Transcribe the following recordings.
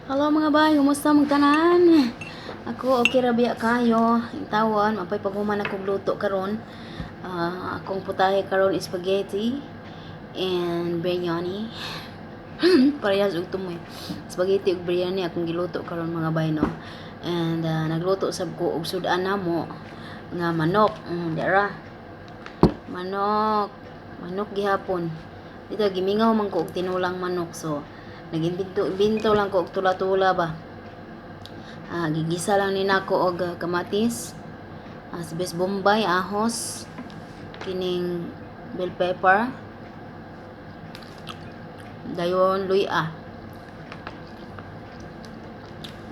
Hello mga bay, kumusta mong tanan? Ako okay ra biya kayo. Tawon, mapay paghuman akong luto karon. Akong putahe karon spaghetti and biryani. Parehas og tumoy. Spaghetti ug biryani akong giluto karon, mga bay, no. And nagluto sab ko og sud-an namo nga manok. Dara. Manok. Manok gihapon. Dito gimingaw man ko og tinulang manok, so nagimbinto binto lang ko og tula-tula ba. Gigisa lang ni nako og kamatis, sibuyas bombay, ahos, kining bell pepper, dayon luya.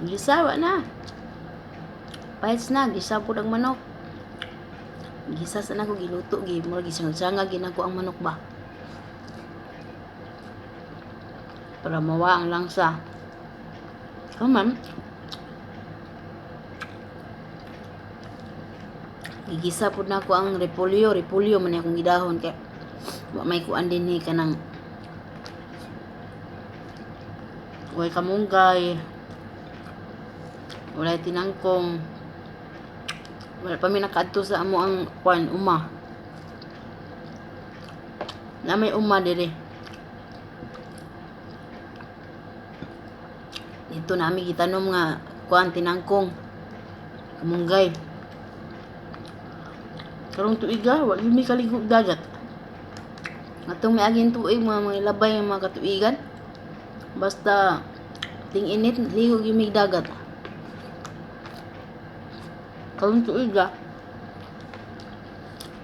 Gisa wa na. Pahits na, gisa pud ang manok. Gisa sa nako giluto gi murag gisangag-sangag ginako ang manok ba. Para mawa ang langsa. Oh, ma'am. Gigisa pud nako ang repolyo, repolyo man akong gidahon kay wa may kuan dinhi, kanang way kamunggay, walay tinangkong. Wala pa mi nakaadto sa amo ang kuan, uma. Na may uma diri. Dito nami gitanom nga kuan, tinangkong, kamunggay. Karong tuiga, wa gyud mi kaligo og dagat. Atong miaging tuig, mga labay ang mga katuigan. Basta ting-init, ligo gyud mi dagat. Karong tuiga,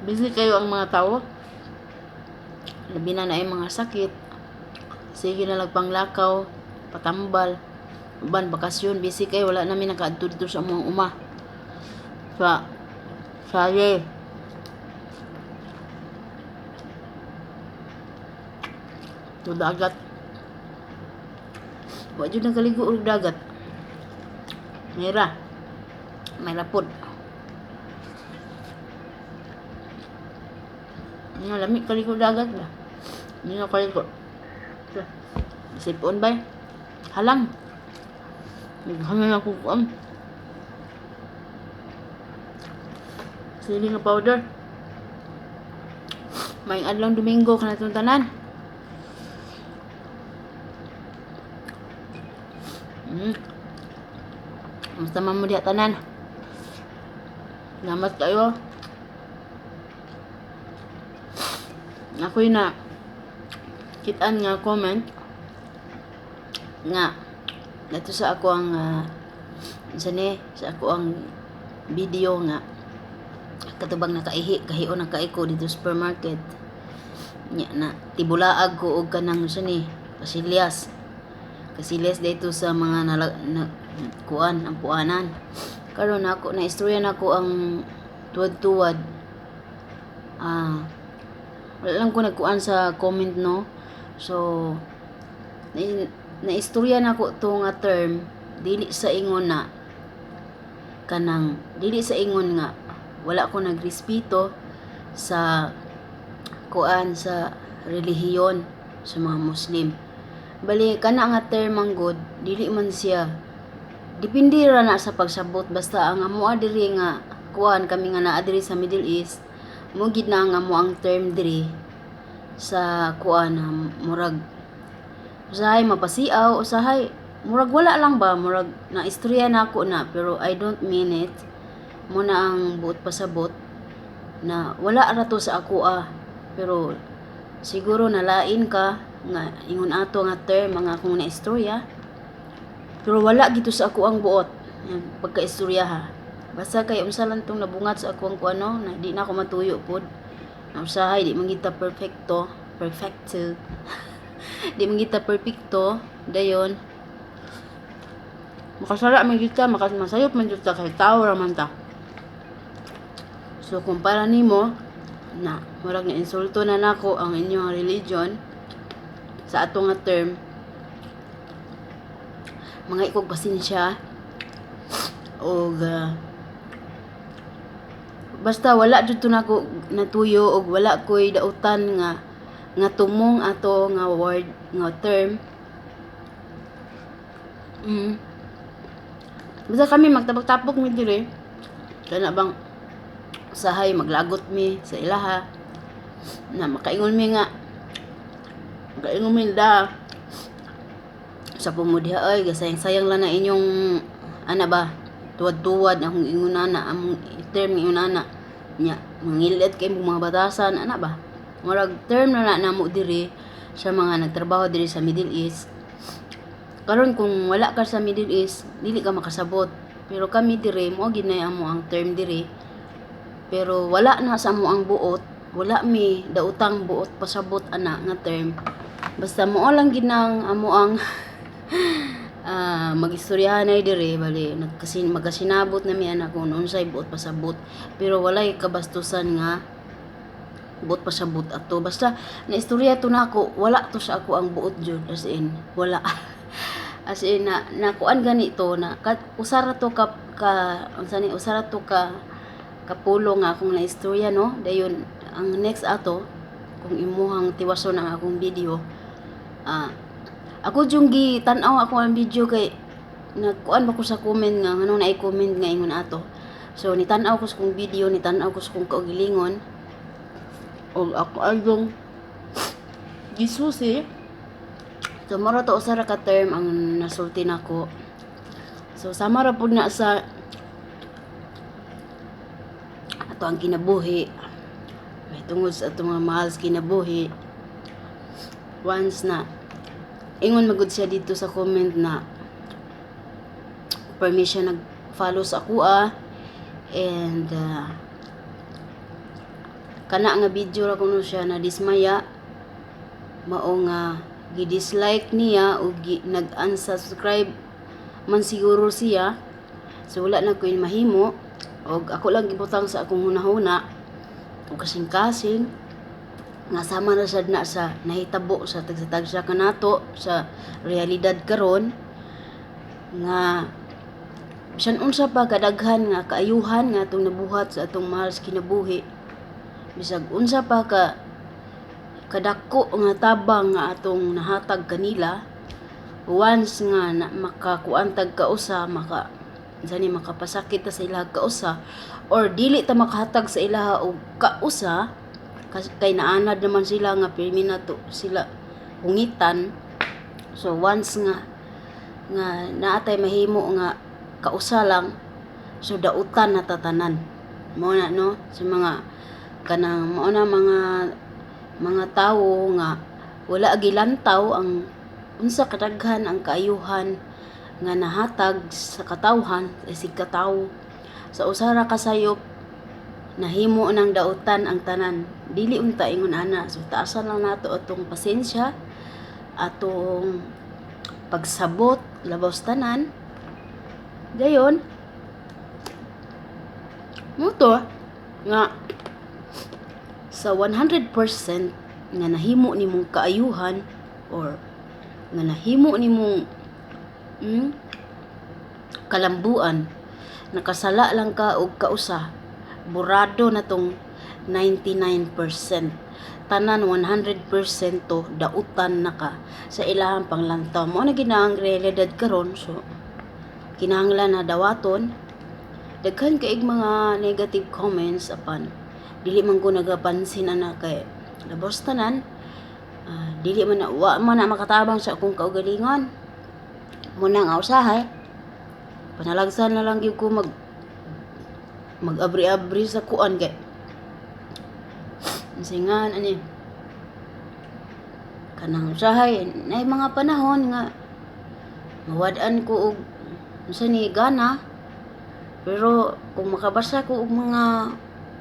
busy kayo ang mga tao. Labi na naay mga sakit. Sige na lang panglakaw, patambal. Uban bakasyon, busy kayo, wala nami nakaadto dito sa among uma. Sa saye. To dagat. Wa jud nakaligo og dagat. Mera. May lapod. Nga lami kaligo dagat ba. Hindi na kaligo. Sipon bay. Halang. Naghangan ako kuan. Sili nga powder. May adlaw Domingo kanatong tanan. Kamusta man mo diha tanan? Salamat kayo. Ako'y na kitaan nga comment nga nato sa ako ang sa ni sa ako ang video nga katubang nakaihi kahion na kaiko dito sa supermarket nya na tibulaag ko og kanang sa ni kasilyas kasilyas dito sa mga nala, na, kuan ang puanan. Karon ako na istorya nako ang tuwad-tuwad. Wala lang ko nagkuan sa comment, no. So na, naistorya nako to nga term, dili sa ingon na kanang dili sa ingon nga wala ko nagrespeto sa kuan, sa relihiyon sa mga Muslim. Bali kana nga term man gud, dili man siya, depende ra na sa pagsabot. Basta ang amoa diri nga kuan, kami nga naa diri sa Middle East, mo gid na ang amo ang term diri sa kuan, murag usahay mapasiaw, usahay murag wala lang ba, murag na istorya na ako na, pero I don't mean it mo na ang buot pasabot na wala ra to sa ako ah. Pero siguro nalain ka nga ingon ato nga term mga akong na istorya, pero wala gito sa ako ang buot pagka-istorya ha. Basta kay unsa lang tong nabungat sa ako ang kuano na di na ako matuyo pod na usahay di man kita perfecto perfecto, di man kita perfecto. Dayon makasala man kita, masayop man jud ta kay tao ra man ta. So kung para nimo na murag na insulto na nako ang inyong religion sa ato nga term, mga ikog pasensya og basta wala jud to nako natuyo og wala koy dautan nga nga tumong ato nga word nga term. Basta kami magtapok-tapok mi diri. Kana bang usahay maglagot mi sa ilaha na makaingon mi nga makaingon mi da sa mo diha ay gasayang-sayang lang na inyong ana ba, tuwad-tuwad akong ingon ana, among term ingon ana nya, mangilad kay mga batasan ana ba. Murag term na na namo diri sa mga nagtrabaho diri sa Middle East. Karon kung wala ka sa Middle East, dili ka makasabot, pero kami diri mo ginay amo ang term diri. Pero wala na sa amo ang buot, wala mi dautang buot pasabot ana nga term. Basta mao lang ginang amo ang magistoryahan ay diri bali nagkasin magkasinabot na mi ana kung unsay buot pasabot, pero walay kabastusan nga buot pasabot ato. Basta naistorya to nako, wala to sa ako ang buot jud, as in wala, as in na nakuan ganito na kat, usara to ka unsa ni, usara to ka kapulo nga akong naistorya, no? Dayon ang next ato, kung imuhang tiwason ang akong video, ako jung gi tan-aw ako ang video kay nagkuan ba ko sa comment nga nganong naay comment nga ingon ato. So nitan-aw ko sa kong video, nitan-aw ko sa kong kaugalingon og ako ayong gisusi. So mura to usa ra ka term ang nasulti nako. So sama ra pud na sa ato ang kinabuhi. May tungod sa atong mga mahal sa kinabuhi, once na ingon magud siya dito sa comment na permission nag-follow sa akoa and kana nga video ra kuno siya na dismaya, mao nga gi-dislike niya o gi, nag-unsubscribe man siguro siya. So wala na ko'y mahimo og ako lang gibutang sa akong hunahuna o kasing-kasing nga sama na sad na sa nahitabo sa tagsa-tagsa kanato sa realidad karon nga bisan unsa pa kadaghan nga kaayuhan nga atong nabuhat sa atong mahal sa kinabuhi, bisag unsa pa ka kadako nga tabang nga atong nahatag kanila, once nga na, makakuan tag kausa, maka unsa ni, makapasakit ta sa ilaha kausa or dili ta makahatag sa ilaha og kausa kay naanad naman sila nga pirmi na to sila hungitan. So once nga nga naatay mahimo nga kausa lang, so dautan na tatanan mao na, no? Sa mga kanang mao na mga tawo nga wala gilantaw ang unsa kadaghan ang kaayuhan nga nahatag sa katawhan isig katawo, sa usa ra ka sayop nahimo nang dautan ang tanan. Dili unta ingon ana. So taasan lang nato atong pasensya, atong pagsabot labaw sa tanan. Dayon mo to nga sa 100% nga nahimo nimong kaayuhan or nga nahimo nimong kalambuan, nakasala lang ka og kausa, burado na tong 99%. Tanan 100% to dautan na ka sa ilahang panglantaw. Mo na ginaang realidad karon, so kinahanglan na dawaton. Daghan kaig mga negative comments apan dili man ko nagapansin ana kay labos tanan, dili man na, wa man na makatabang sa akong kaugalingon. Muna nga usahay panalagsan na lang gyud ko mag mag-abri-abri sa kuan kay singan ani kanang usahay nay mga panahon nga mawad-an ko og unsa ni gana. Pero kung makabasa ko og mga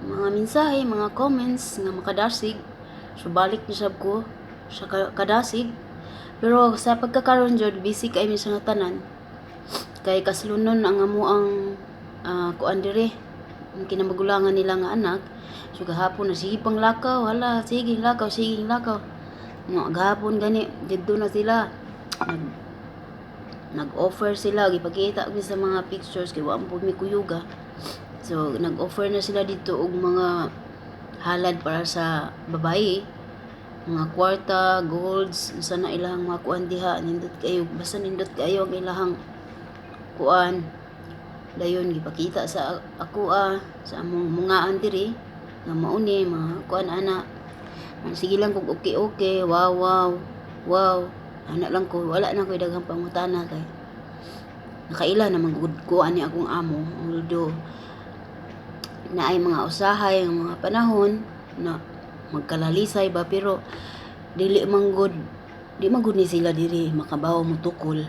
mensahe, mga comments nga makadasig, so balik ni sab ko sa kadasig. Pero sa pagkakaron jud, busy kay mi sa nga tanan kay kaslunon ang amo ang kuan diri, ang kinamagulangan nila nga anak. So gahapon na sige pang lakaw, hala, sige lakaw, sige lakaw. Nga gahapon gani didto na sila nag nag-offer sila, gipakita mi sa mga pictures kay wa man pud mi kuyuga. So nag-offer na sila dito og mga halad para sa babayi, mga kwarta, golds, unsa na ilahang mga kuan diha. Nindot kayo, basta nindot kayo ang ilahang kuan. Dayon gipakita sa ako sa among mungaan diri nga mauni mga kuan ana. Sige lang kog okay okay, wow wow. Wow. Ana lang ko, wala na ko'y daghang pangutana kay nakaila naman gud ko ani akong amo, although naay mga usahay ang mga panahon na magkalalisay ba, pero dili man gud, di man gud ni sila diri makabaw mo tukol.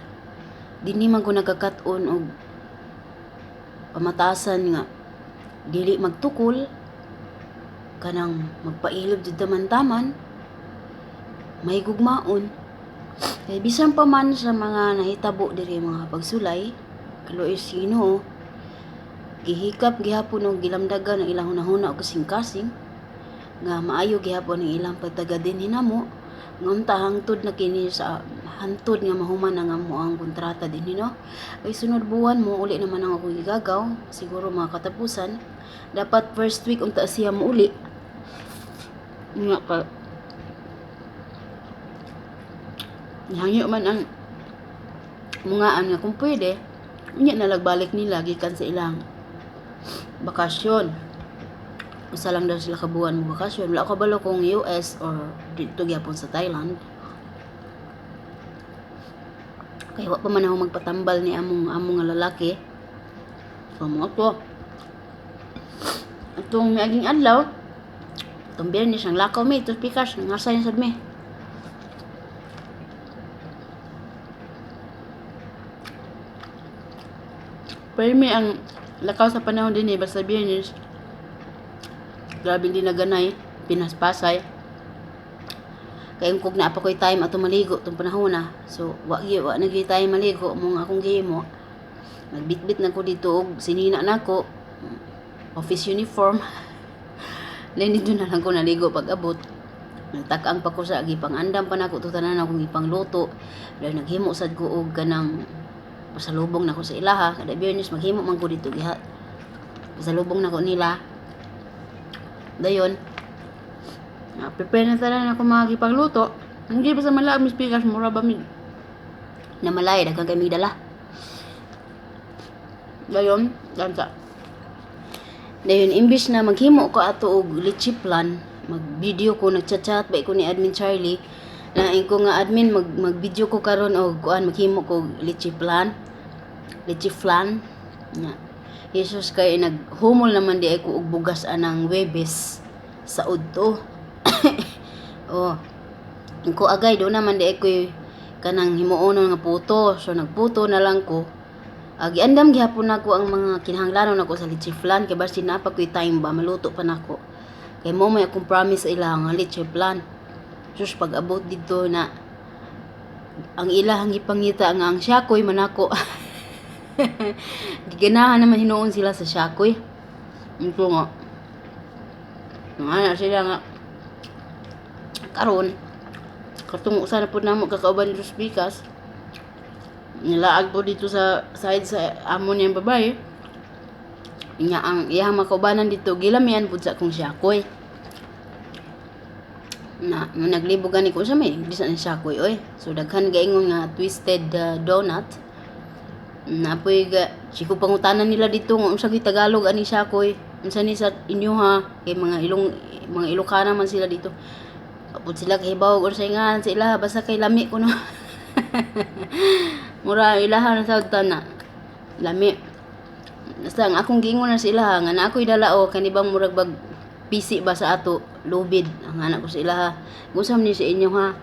Dinhi man ko nagkakat-on og pamatasan nga dili magtukol, kanang magpailob jud taman-taman, may gugmaon. Kay bisan pa man sa mga nahitabo diri mga pagsulay, kaluoy sa Ginoo, gihikap gihapon og gilamdagan ang ilang hunahuna og kasing-kasing nga maayo gihapon ang ilang pagtaga dinhi namo, nga unta hangtod na kini sa hantod nga mahuman ang amo ang kontrata dinhi, no. Kay sunod buwan mo uli naman ang akong gigagaw, siguro mga katapusan dapat first week unta siya mo uli nga ka hangyo man ang mungaan nga kung pwede unya na lagbalik nila gikan sa ilang bakasyon. Usa lang daw sila ka buwan mo bakasyon. Wala ko kabalo kung US or dito gyapon sa Thailand. Kay wa pa man ako magpatambal ni among among nga lalaki. So mo to. Atong miaging adlaw, atong Biyernes ang lakaw mi, ito pikas, ngasay na sad mi. Pero ang lakaw sa panahon din eh, basta Biyernes, grabe din naganay, Pinas-Pasay. Kay kung naa pa ko'y time ato maligo tong panahon na. So, wa gyud, wa na gyud time maligo mo nga akong gihimo. Nagbitbit na ko dito og sinina nako, office uniform. Then dito na lang ko naligo pag abot. Nagtak-ang pa ko sa gipang-andam pa nako to tanan akong gipangluto. Dahil naghimo sad ko og kanang pasalubong nako sa ilaha. Kada Biyernes maghimo man ko dito giha. Pasalubong nako nila. Dayon, prepare na tanan ako mga gipangluto. Hindi pa sa malaab mis pikas mura ba mi namalay daghan kay dala. Dayon, dansa. Dayon imbis na maghimo ko ato og leche plan, mag-video ko, nagchat-chat ba ko ni Admin Charlie. Na ko nga admin mag-video ko karon og kuan maghimo ko leche plan. Leche flan. Nga. Jesus kay naghumol naman di ay ko og bugas anang Webes sa udto. Oh. Ko agay do naman di ay ko kanang himuonon nga puto. So nagputo na lang ko. Giandam gihapon nako ang mga kinahanglanon nako sa leche flan kay basin naa pa ko'y time ba maluto pa nako. Kay mo may akong promise sa ila nga leche flan. Sus, pag abot didto na ang ilahang gipangita nga ang siyakoy manako. Giganahan naman hinuon sila sa siyakoy. Ito nga. Nga sila nga karon katong usa na pud namo kakauban dito sa Pikas. Nilaag po dito sa side sa amo niyang babae. Nga ang iyang makaubanan dito gilamian pud sa akong siyakoy. Na naglibog gani ko sa may di sa siyakoy oy. So daghan gaingon nga twisted donut. Napoy ga siko pangutanan nila dito nga unsa gyud Tagalog ani siyakoy. Unsa ni sa inyo ha kay mga ilong mga Ilocana man sila dito. Apod sila kahibaw or sa ingan sa ilaha basta kay lami kuno. Mura ilaha na sa na lami. Basta ang akong giingon na sa ilaha nga na ako'y dala o kanibang murag bag pisi ba sa ato lubid ang anak ko sa ilaha. Gusam ni sa inyo ha.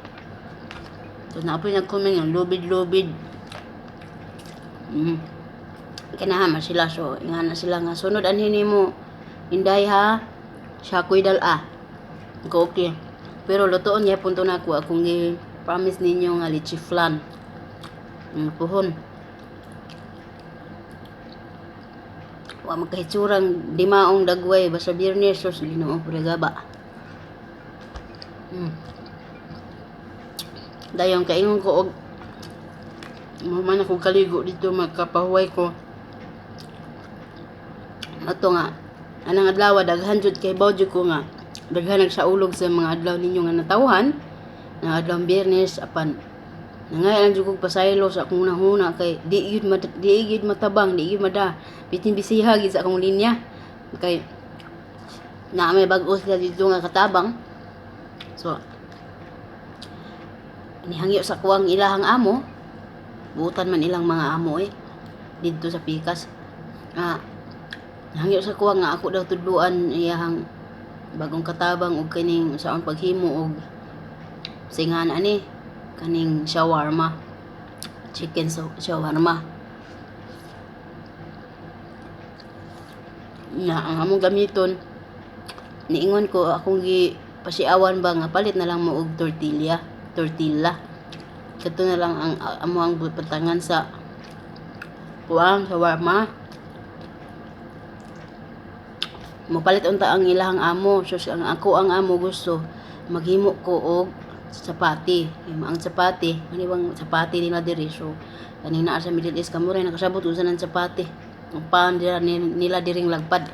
So na apoy nag-comment nga lubid lubid. Kanaha man sila, so ingana sila nga sunod anhin nimo inday ha. Siya ko'y dala. Ko okay. Pero lutoon niya punto na ako akong gi-promise ninyo nga leche flan. Puhon. Wa magkahitsurang di maong dagway basta Biyernes sus Ginoo gaba. Dayon kaingon ko og man ako kaligo dito magkapahuway ko. Ato nga anang adlaw daghan jud kay baw jud ko nga daghan nagsaulog sa mga adlaw ninyo nga natawhan na adlaw Biyernes apan Nangaya lang jud kog pasaylo sa akong hunahuna kay di gyud matabang, di gyud mada. Bitin bisiha gyud sa akong linya. Kay naa may bag-o sila didto nga katabang. So nihangyo sa kuang ilahang amo, buutan man ilang mga amo eh didto sa pikas. Ah, nihangyo sa kuha nga ako daw tudluan iyahang bagong katabang og kining saon paghimo og singana ani kaning shawarma, chicken shawarma. Na ang among gamiton, niingon ko akong gi pasiawan ba nga palit na lang mo og tortilla, tortilla. Kato na lang ang amo ang butangan sa kuang shawarma. Mopalit unta ang ilahang amo. Sus, ang ako ang amo gusto maghimo ko og chapati. Ang chapati, ano bang chapati nila diri? So kaning naa sa Middle East kamo rin nakasabot unsa nang chapati. Ang pan nila, nila diring lagpad.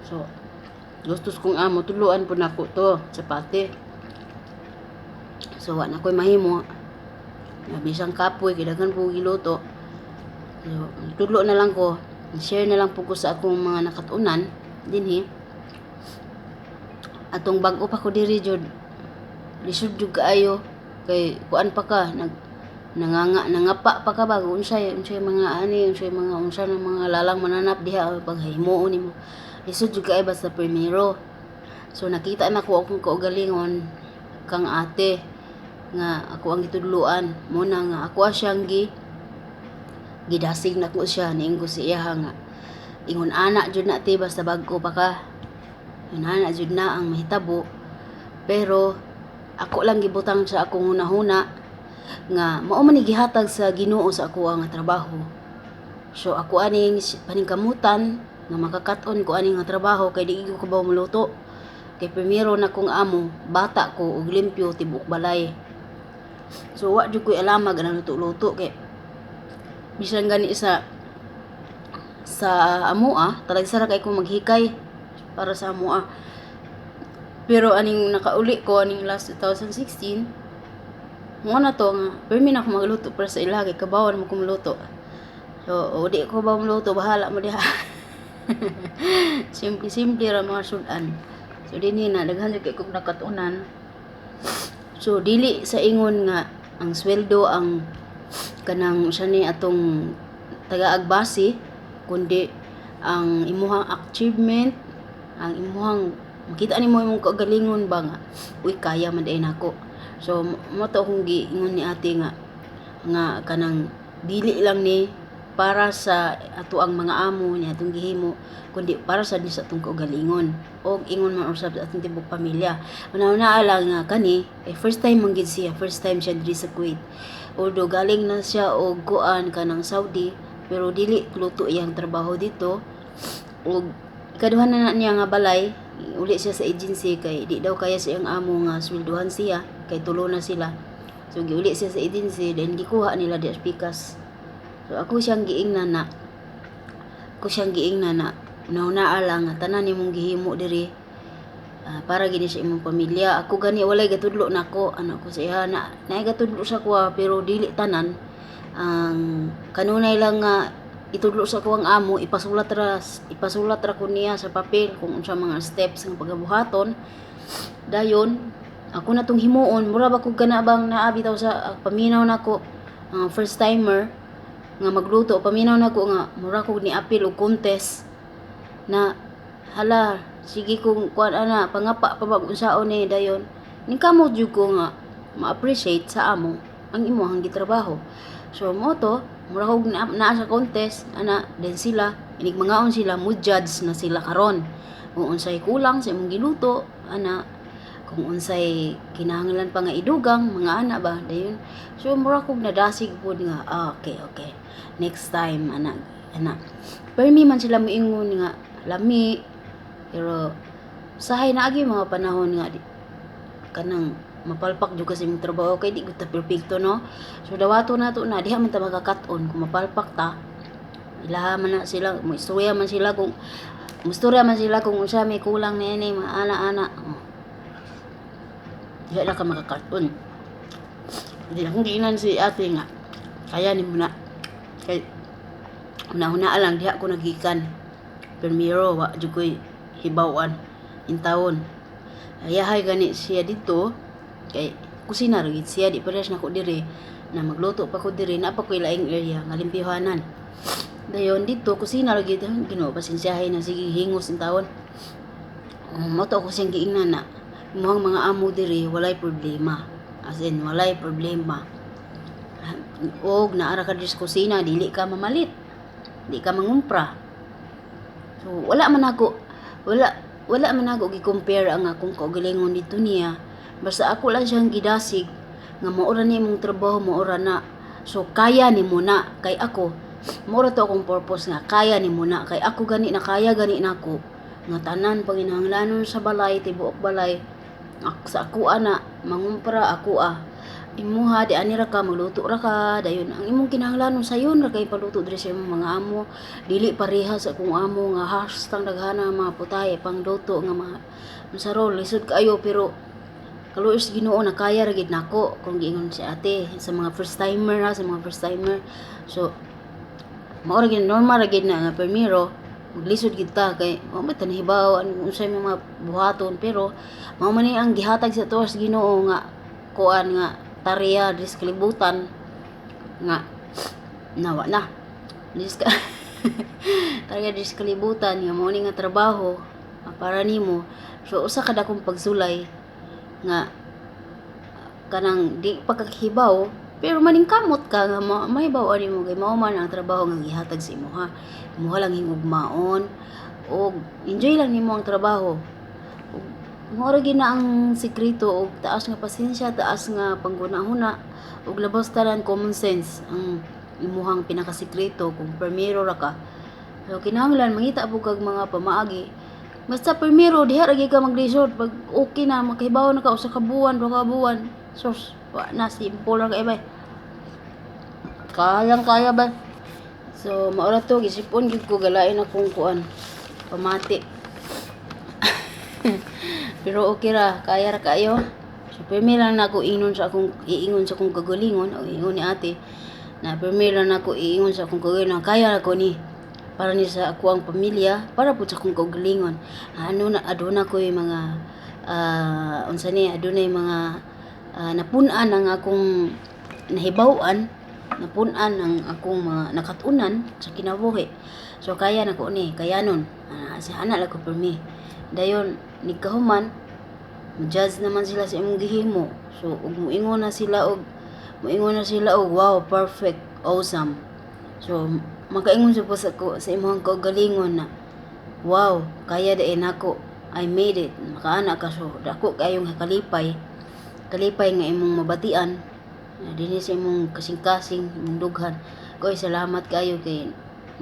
So gustos kong amo tuluan po nako to chapati. So wa na ko'y mahimo. Bisang kapoy kay daghan po giluto. So tudlo na lang ko. Share na lang po ko sa akong mga nakatunan dinhi. Atong bag-o pa ko diri jud. Lisod jud kaayo kay kuan pa ka nag nanganga nangapa pa ka ba kung unsay unsay mga ani, unsay mga unsa ng mga lalang mananap diha pag himuon nimo. Lisod jud kaayo basta primero. So nakita na ko akong kaugalingon kang ate nga ako ang gitudloan mo na nga ako siyang gidasig nako siya. Niingon ko sa iya nga ingon ana jud na te, basta bag-o pa ka, ingon ana jud na ang mahitabo, pero ako lang gibutang sa akong hunahuna nga mao man ni gihatag sa Ginoo sa ako nga trabaho. So ako aning paningkamutan nga makakat-on ko ani nga trabaho kay di ko kabaw moluto. Kay primero na kong amo, bata ko og limpyo tibuok balay. So wa jud ko'y alamag ang luto-luto kay bisan gani sa amoa, talagsa ra kay ko maghikay para sa amoa. Pero aning nakauli ko aning last 2016, mo na to nga permi na ako magluto para sa ila kay kabawan mo ko moluto. So o di ko ba moluto, bahala mo diha. Simple-simple ra mga sudan. So dinhi na daghan jud kay kog nakatunan. So dili sa ingon nga ang sweldo ang kanang usa ni atong tagaag base, kundi ang imuhang achievement, ang imuhang makita nimo imong kaugalingon ba nga uy, kaya man diay nako. So mo to akong giingon ni ate nga nga kanang dili lang ni para sa ato ang mga amo ni atong gihimo, kundi para sa ni sa atong kaugalingon og ingon man usab sa atong tibuok pamilya. Una-una lang nga kani eh, first time man gid siya, first time siya diri sa Kuwait, although galing na siya og kuan kanang Saudi, pero dili luto iyang trabaho dito. Og ikaduha na niya nga balay, uli siya sa agency kay di daw kaya sa iyang amo nga swelduhan siya kay tulo na sila. So giuli siya sa agency, then gikuha nila di pikas. So ako siyang giingnan na una lang nga tanan nimong gihimo diri para gini sa imong pamilya. Ako gani walay gatudlo nako, ano ko sa iya na naay gatudlo sa kuha pero dili tanan. Ang kanunay lang nga itudlo sa kuwang amo, ipasulat ra ko niya sa papel kung unsa mga steps nga pagabuhaton. Dayon ako na tong himuon, mura ba kog kana bang naa bitaw sa paminaw nako ang first timer nga magluto, paminaw nako nga mura kog ni apil og contest na hala, sige kung kuan ana pangapa pa ba unsaon ni. Dayon ningkamot jud ko nga ma-appreciate sa amo ang imuhang gitrabaho. So mo to mura kog naa sa contest ana. Then sila inig mangaon sila, mo judge na sila karon kung unsay kulang sa imong giluto ana, kung unsay kinahanglan pa nga idugang mga ana ba. Dayon so mura kog nadasig pod nga ah, okay, next time ana ana. Permi man sila moingon nga lami, pero sahay naagi mga panahon nga di, kanang mapalpak jud kasi imong trabaho kay di gud ta perpekto, no? So dawato nato na diha man ta makakat-on kung mapalpak ta. Ilaha man na sila, moistorya man sila kung unsa may kulang niini mga ana-ana. Oh. Diha na ka makakat-on. Di akong giingnan si ate nga kaya nimo na kay una-una lang diha ko nagikan permiro, wa jud ko'y hibaw-an intawon. Ayahay gani siya didto kay kusina ra gid siya, di parehas nako diri na magluto pa ko diri, naa pa ko'y laing area nga limpyohanan. Dayon didto kusina ra gid. Ginoo, pasensyahe na, sige hingos intawon. Mao to ako siyang giingnan na imong mga amo diri walay problema, as in walay problema, og naa ra ka diri sa kusina, dili ka mamalit, di ka mangumpra. So wala man ako gi-compare ang akong kaugalingon didto niya, basta ako lang siyang gidasig nga mao ra ni imong trabaho, mao ra na, so kaya nimo na. Kay ako, mao ra to akong purpose nga kaya nimo na, kay ako gani na kaya gani nako nga tanan panginahanglanon sa balay, tibuok balay sa ako ana mangumpra ako ah. Imuha di ani ra ka magluto ra ka, dayon ang imong kinahanglanon sayon ra kay paluto diri sa imong mga amo. Dili pareha sa akong amo nga hastang daghana mga putahe pangluto nga mga unsa ro, lisod kaayo, pero kaluoy sa Ginoo nakaya ra gid nako kung giingon si ate sa mga first timer ha, sa mga first timer. So mao ra gid, normal ra gid na nga permiro maglisod gid ta kay wa man ta nahibaw an unsay mga buhaton, pero mao man ni ang gihatag sa atoa sa Ginoo nga kuan nga tarea diri sa kalibutan nga nawa na diri sa tarea diri sa kalibutan nga mao ni nga trabaho para nimo. So usa ka dakong pagsulay nga kanang di pa ka kahibaw pero maningkamot ka nga mahibaw-an nimo kay mao man ang trabaho nga gihatag sa imuha. Imuha lang higugmaon og enjoy lang nimo ang trabaho. Ug mao ra gyud na ang sekreto, og taas nga pasensya, taas nga panghuna-huna, ug labas tanan common sense ang imuhang pinakasekreto kung permiro ra ka. So kinahanglan mangita pud kag mga pamaagi. Basta permiro diha ra gyud ka maglisod pag okay na makahibaw na ka usa ka buwan, duha ka buwan. Sus, wa na, simple ra kay bay. Kayang kaya ba? So mao ra to, gisipon gyud ko, galain akong kuan pamati. Pero okay ra, kaya ra kaayo. So pirmi lang nako ingnon sa akong iingon sa akong kagalingon o ingon ni ate na pirmi lang nako iingon sa akong kagalingon, kaya ra ko ni para ni sa ako ang pamilya, para pud sa akong kaugalingon. Ano na, aduna ko'y mga unsa ni, adunay mga napun-an ang akong nahibaw-an, napun-an ang akong mga nakat-unan sa kinabuhi. So kaya nako ni, kayanon. Sa ana lang ko pirmi. Dayon nigkahuman, judge naman sila sa imong gihimo. So ug muingon na sila og "Wow, perfect, awesome." So makaingon sa sa ko sa imong kaugalingon na, "Wow, kaya diay nako. I made it." Makaana ka, so dako kayong kalipay. Kalipay nga imong mabatian dinhi sa imong kasing-kasing, imong dughan. Koy salamat kaayo kay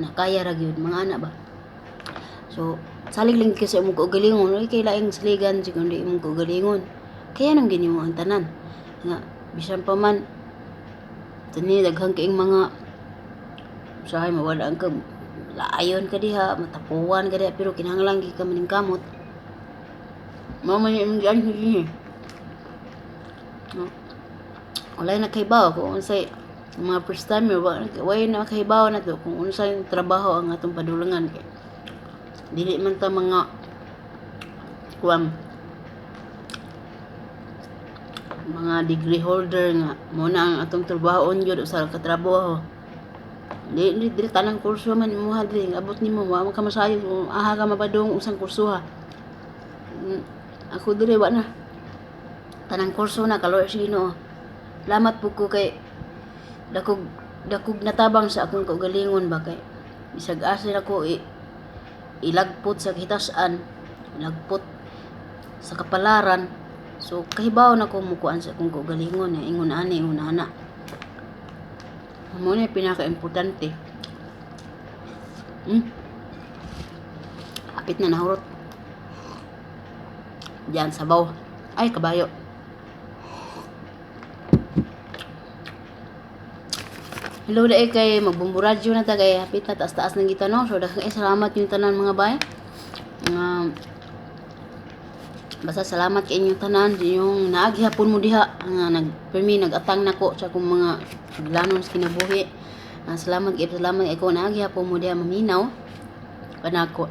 nakaya ra gyud, mga ana ba. So salig lang ka sa imong kaugalingon, oy kay laing saligan si kundi imong kaugalingon. Kaya nang ginimo ang tanan nga bisan pa man tani daghan kaayong mga usahay mawala ang ka, laayon ka diha, matapuan ka diha, pero kinahanglan gyud ka maningkamot. Mao man imong gianhi dinhi. No? Walay nakahibaw kung unsay mga first timer, way na makahibaw na to kung unsay trabaho ang atong padulangan kay dili man ta mga kuan mga degree holder nga mo na ang atong trabahoon gyud, usa ka trabaho. Di di dili tanang kurso man imuha diri abot nimo, wa man ka masayon kung aha ka mapadung usang kurso ha. Ako diri wa na. Tanang kurso na, kaluoy sa Ginoo. Salamat pud ko kay dakog dakog natabang sa akong kaugalingon ba kay bisag asa nako ilagpot sa kahitasan, ilagpot sa kapalaran. So kahibaw na ko mukuan sa akong kaugalingon, eh, ingon ani, ingon ana. Mao na pinaka-importante. Hapit na nahurot. Diyan sabaw. Ay, kabayo. Hello dae kay magbumburadyo na ta kay hapit na taas-taas ng gita, no. So daghang salamat yung tanan mga bay. Nga Basta salamat kay inyong tanan, yung naa gihapon mo diha nga nag permi nag-atang nako sa akong mga suglanon sa kinabuhi. Salamat kay, salamat kay naa gihapon mo diha maminaw kanako.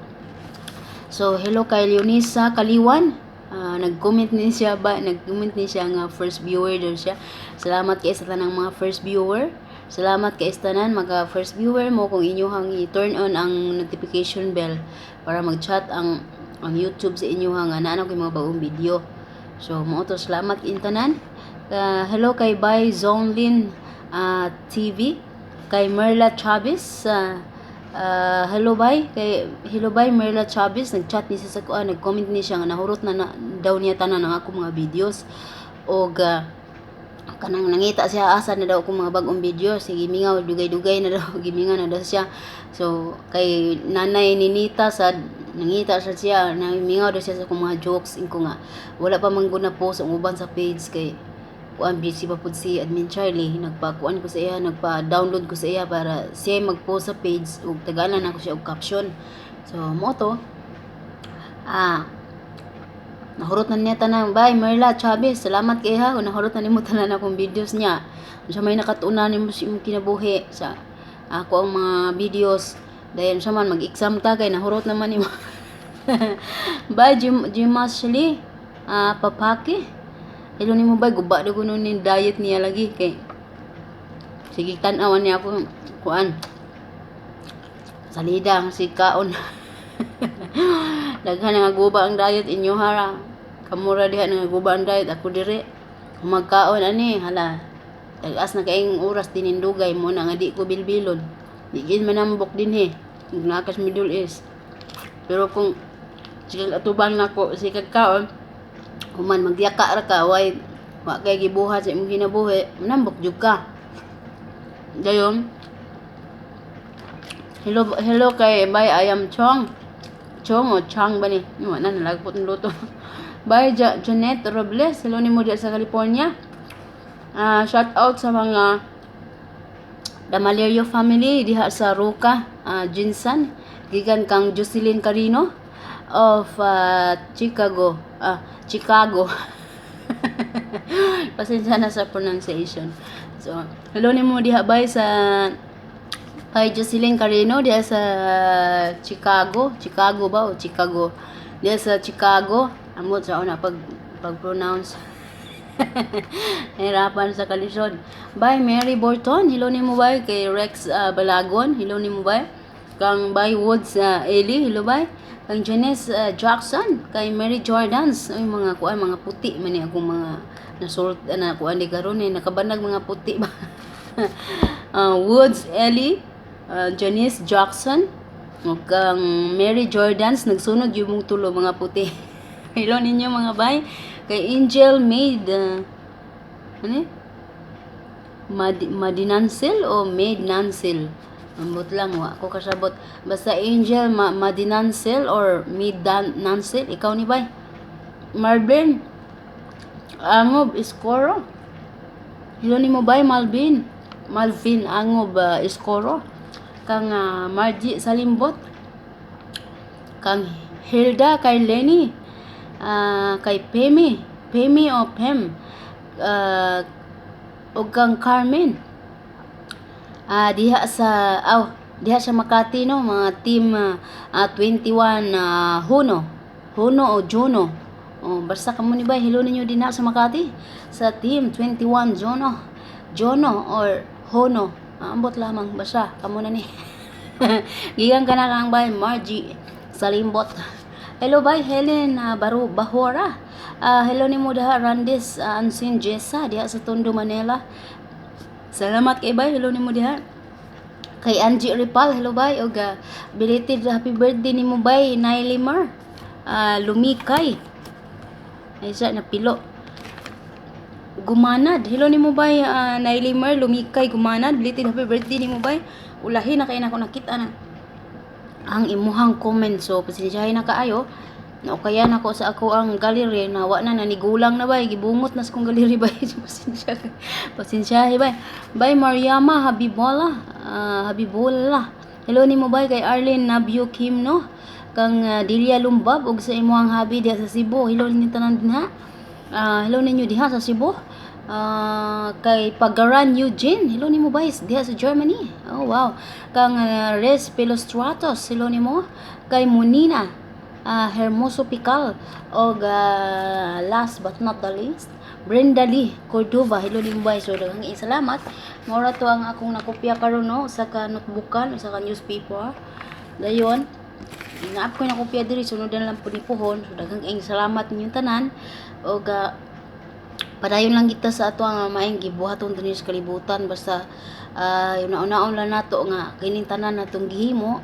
So hello kay Leonisa Kaliwan. Nag-comment ni siya ba, nag-comment ni siya nga first viewer daw siya. Salamat kay sa tanang mga first viewer. Salamat kay sa tanan mga first viewer mo kung inyohang i-turn on ang notification bell para mag-chat ang YouTube sa inyo nga naa na koy mga bagong video. So mao to, salamat in tanan. Hello kay Bay Zonlin TV, kay Merla Chavez. Hello bay, kay hello bay Merla Chavez, nag-chat ni siya sa kuan, nag-comment ni siya nga nahurot na daw niya tanan ang akong mga videos og kanang nangita siya asa na daw akong mga bagong video. Sige, mingaw dugay-dugay na daw, gimingaw na daw siya. So kay Nanay Ninita sad, nangita sa siya, namingaw daw siya sa akong mga jokes. Inko nga wala pa man gud na post ang uban sa page kay kuan, busy pa pud si Admin Charlie. Nagpakuan ko sa iya, nagpa-download ko sa iya para siya mag-post sa page ug tagalan nako siya og caption. So mao to, nahurot na niya tanan. Bye Merla Chavez, salamat kay ha kung nahurot na nimo tanan akong videos niya. Unsa may nakatunan nimo sa imong kinabuhi sa ako ang mga videos, dayon sa man mag-exam ta kay nahurot naman nimo. Bye Jim Jimasli Papaki, hello nimo bay. Guba daw kuno ni diet niya lagi kay sige tan-awan niya ako kuan salida ang si kaon. Daghan nga guba ang diet inyo hara. Kamura diha nga guba ang diet, ako dire. Kung magkaon ani, hala. Tag-as na kaayong oras dinindugay mo na nga di ko bilbilon. Di gid manambok dinhi. Nakas Middle East. Pero kung sige atubang nako sikag kaon, human magyaka ra ka, way wa kay gibuhat sa imong kinabuhi, manambok jud ka. Dayon, hello hello kay Bay I am Chong. Chong o Chang ba ni? Wala na nalagpot ng luto. Bye Janet Robles, hello nimo diya sa California. Shout out sa mga Damalerio family diha sa Roca, Jinsan, gikan kang Jocelyn Carino of Chicago. Chicago. Pasensya na sa pronunciation. So, hello nimo diha bay sa kay Jocelyn Carino diha sa Chicago. Chicago ba o Chicago? Diha sa Chicago. Amot sa una pag pronounce. Hirapan sa kalisod. Bye Mary Borton. Hello nimo bay kay Rex Balagon. Hello nimo bay. Kang Bay Woods Eli. Hello bay. Kang Janice Jackson, kay Mary Jordans. Ay, mga kuan, mga puti man ni akong mga nasult na kuan di karon eh, nakabanag mga puti ba. Woods Eli, Janice Jackson, ug kang Mary Jordans, nagsunod yung mong tulo mga puti. Hello ninyo mga bay. Kay Angel Made ano eh? Madinansel o Made Nansel? Ambot lang, wa ko kasabot. Basta Angel Madinansel or Made Nansel, ikaw ni bay. Marvin Angob Escoro. Hello nimo bay Malvin. Malvin Angob Escoro. Kang Margie Salimbot. Kang Hilda, kay Lenny. Kay Pemi. Pemi o Pem. Ug kang Carmen. Diha sa aw diha sa Makati no, mga team 21 Huno. Huno o Juno. Oh, basta kamo ni bay, hello ninyo dinha sa Makati sa team 21 Jono. Jono or Hono. Ambot lamang, basta kamo na ni. Gikan ka na kang bay Margie Salimbot. Hello bay Helen Baru Bahora. Hello nimo daha Randis Ansin Jessa diha sa Tondo, Manila. Salamat kay bay, hello nimo diha. Kay Angie Ripal, hello bay og belated happy birthday nimo bay Naily Mar. Lumikay. Ay sa napilo. Gumanad. Hello nimo bay Naily Mar Lumikay Gumanad. Belated happy birthday nimo bay. Ulahi na kay nako nakita na ang imuhang comment. So pasensyahin na kaayo. Naukayan ako sa ako ang gallery na wa na nanigulang na bay, gibungot na sa kong gallery bay. Pasensya. Pasensya bay. Bay Mariama Habibola, Habibola. Hello nimo bay kay Arlene Nabio Kim no. Kang Delia Lumbab ug sa imong hubby diha sa Cebu. Hello ninyo tanan dinha. Hello ninyo diha sa Cebu. Kay Pagaran Eugene, hello nimo guys diha sa Germany. Oh wow. Kang Res Pilostratos, hello nimo. Kay Monina Hermoso Pical og last but not the least, Brenda Lee Cordova, hello nimo guys. So daghang salamat. Mao ra to ang akong nakopya karon, no, usa ka notebookan, usa ka newspaper. Dayon naap ko nakopya diri, sunod na lang pud ni puhon. So daghang salamat ninyong tanan og padayon lang kita sa ato ang maayong gibuhaton dinhi sa kalibutan, basta una-unaon lang nato nga kining tanan natong gihimo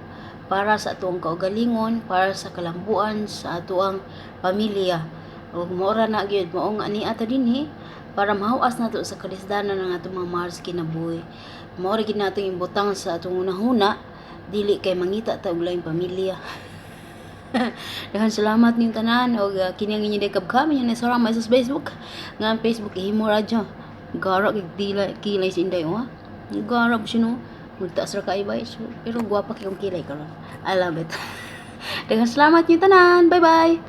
para sa atong kaugalingon, para sa kalambuan sa atoang pamilya. Ug mao ra na gyud, mao nga ania ta dinhi para mahaw-as nato sa kalisdanan ng atong mga mahal sa kinabuhi. Mao ra gyud natong ibutang sa atong hunahuna, dili kay mangita ta og laing pamilya. Daghang salamat ninyong tanan og kini ang inyong kabkam inyo ni Sarah sa Facebook. Nga ang Facebook ihimo radyo. Gara kay dila kilay si Inday, oh. Gara po siya, no. Magtaas ra kay bay. So, pero gwapa kay kong kilay karon. I love it. Daghang salamat ninyong tanan. Bye bye.